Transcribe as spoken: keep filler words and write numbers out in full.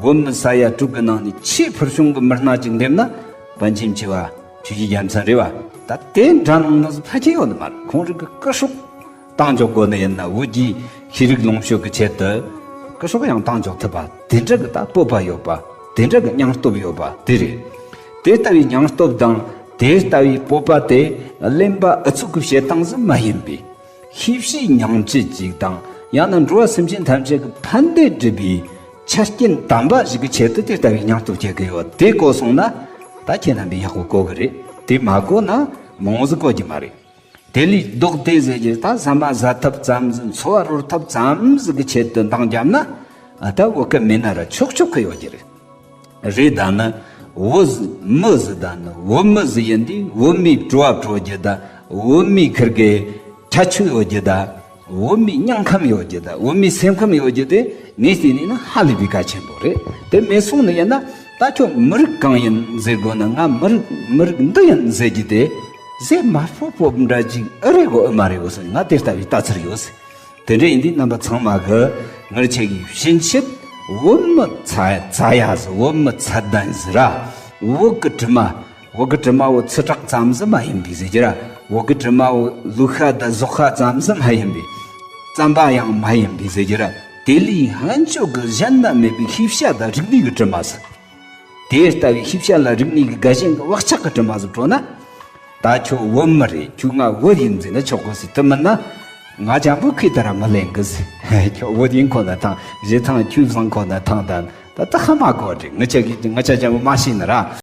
བོད་མི་ས་ཡ་དྲུག་གི་ནང་ནས་ཆེས་ཕུལ་བྱུང་གི་མི་སྣ་ཅིག་འདེམས་ན། པཎ་ཆེན་བཅུ་པ་ཆོས་རྗེ་རྒྱལ་མཚན་རེད་བ། ད་དེ་འདྲ་ནང་ནས་ཕལ་ཆེར་ཡོད་ནི་མ་རེད། ཁོང་རང་གི་སྐུ་སྲོག་བཏང་འཇོག་དགོས་ནི་ཡིན་ན། བོད་ཀྱི་ཤེས་རིག་ལོངས་སྤྱོད་ཀྱི་ཆེད་དུ་སྐུ་སྲོག་ཡང་བཏང་འཇོག་ཐུབ་པ། དེ་འདྲ་གི་ད་སྤོབས་པ་ཡོད་པ། དེ་འདྲ་གི་སྙིང་སྟོབས་ཡོད་པ་དེ་རེད། དེ་ལྟ་བུའི་སྙིང་སྟོབས་དང་དེ་ལྟ་བུའི་སྤོབས་པ་དེ་གླེན་པ་ཨུ་ཚུགས་ཀྱི་བྱེད་སྟངས་སུ་མ་ཡིན་པའི། ཤེས་བྱའི་ཉིང་བཅུད་ཅིག་དང་། ཡང་ན་འགྲོ་བ་སེམས་ཅན་ཐམས་ཅད་ཀྱི་ཕན་བདེ་སྒྲུབ་པའི་ཆ་རྐྱེན་དམ་པ་ཞིག་གི་ཆེད་དུ་དེ་ལྟ་བུའི་སྙིང་སྟོབས་སྐྱེ་གི་ཡོད། དེ་གོ་སོང་ན། ད་ཁྱེད་རྣམ་པས་ཡག་པོ་གོ་གི་རེད། དེ་མ་གོ་ན་མང་བོ་ཟིག་གོ་རྒྱུ་མ་རེད། དེ་ལས་ལྡོག་སྟེ་ཟེར་རྒྱུ་ད་ཟ་མ་ཟ་ཐབས་ཙམ་ཟིག་འཚོ་བ་རོལ་ཐབས་ཙམ་ཟིག་གི་ཆེད་དུ་འདང་བརྒྱབ་ན། ཨ། ད་བོད་སྐད་མེད་ན་ར་ཆོག་ཆོག་གི་ཡོད་རྒྱུ་རེད། རེད། ད་ནི་བོད་མི་ཟིག་ད་ནི་བོད་མི་ཟིག་ཡིན་དུས། བོད་མིའི་བྲོ་བ་བྲོ་རྒྱུ་ད། བོད་མིའི་ཁིར་གི་ཁྲ་ཆུ་ཡོད་རྒྱུ་ད། བོད་མིའི་སྙིང་ཁམས་ཡོད་རྒྱུ་ད། བོད་མིའི་སེམས་ཁམས་ཡོད་རྒྱུ་དེ་ངས་བལྟས་ནས་ན་ཧ་ལས་པའི་གལ་ཆེན་པོ་རེད། དེ་མེད་སོང་ནི་ཡིན་ན། ད་ཁྱོད་མི་རིགས་གང་ཡིན་ཟེར་དགོས་ན། ང་མི་རིགས་མི་རིགས་འདི་ཡིན་ཟེར་རྒྱུ་དེ་ཟེར་མ་སྤོབས་སྤོབས་འདྲ་ཅིག་ཨེ་རེད་གོ་ཨེ་མ་རེད་གོ་ཟེར། ང་དེ་ལྟ་བུའི་ལྟ་ཚུལ་ཡོད་ཟེར། དེ་འདྲ་ཡིན་དུས་རྣམ་པ་ཚང་མ་གིས་ངེད་ཆོ་གི་ཕྱིན་ཆད་བོད་མི་ཚ་ཚ་ཡ་ཟིག་བོད་མི་ཚད་ལྡན་ཟིག་ར། བོད་གི་དྲི་མ། བོད་གི་དྲི་མ་བོ་ཚི་དྲེག་ཙམ་ཟིག་མ་ཡིན་པའི་ཟེར་རྒྱུ་ར། བོད་གི་དྲི་མ་བོ་ལུག་ཤ་དང་ཟོག་ཤ་ཙམ་ཟིག་མ་ཡིན་པའི། རྩམ་པ་ཡང་མ་ཡིན་པའི་ཟེར་རྒྱུ་ར། དེ་ལས་ཕན་ཆོད་གི་གཞན་ན་མེད་པའི་ཤེས་བྱ་དང་རིག་གནས་གི་དྲི་མ་ཟིག་དེ་ལྟ་བུའི་ཤེས་བྱ་ལ་རིག་གནས་ཀྱི་དགའ་ཞེན་གྱི་བག་ཆགས་ཀྱི་དྲི་མ་ཟིག་བྲོ་ན། ད་ཁྱོད་བོད་མི་རེད། ཁྱོད་ང་བོད་ཡིན་ཟེར་ན་ཆོག་གི་ཟེར། དེ་མིན་ན་ང་ཅན་པོ་ཁོས་ད་ར་མི་ལེན་གི་ཟེར། ཁྱོད་བོད་ཡིན་ཁོ་ན་ཐང་། གཞས་ཐང་ཁྱོད་བཟང་ཁོ་ན་ཐང་། ད་ད་ད་ཧ་མ་གོ་རེད། ང་ཅག་གི་ང་ཅག་ཅན་པོ་མ་ཤེས་ན་ར།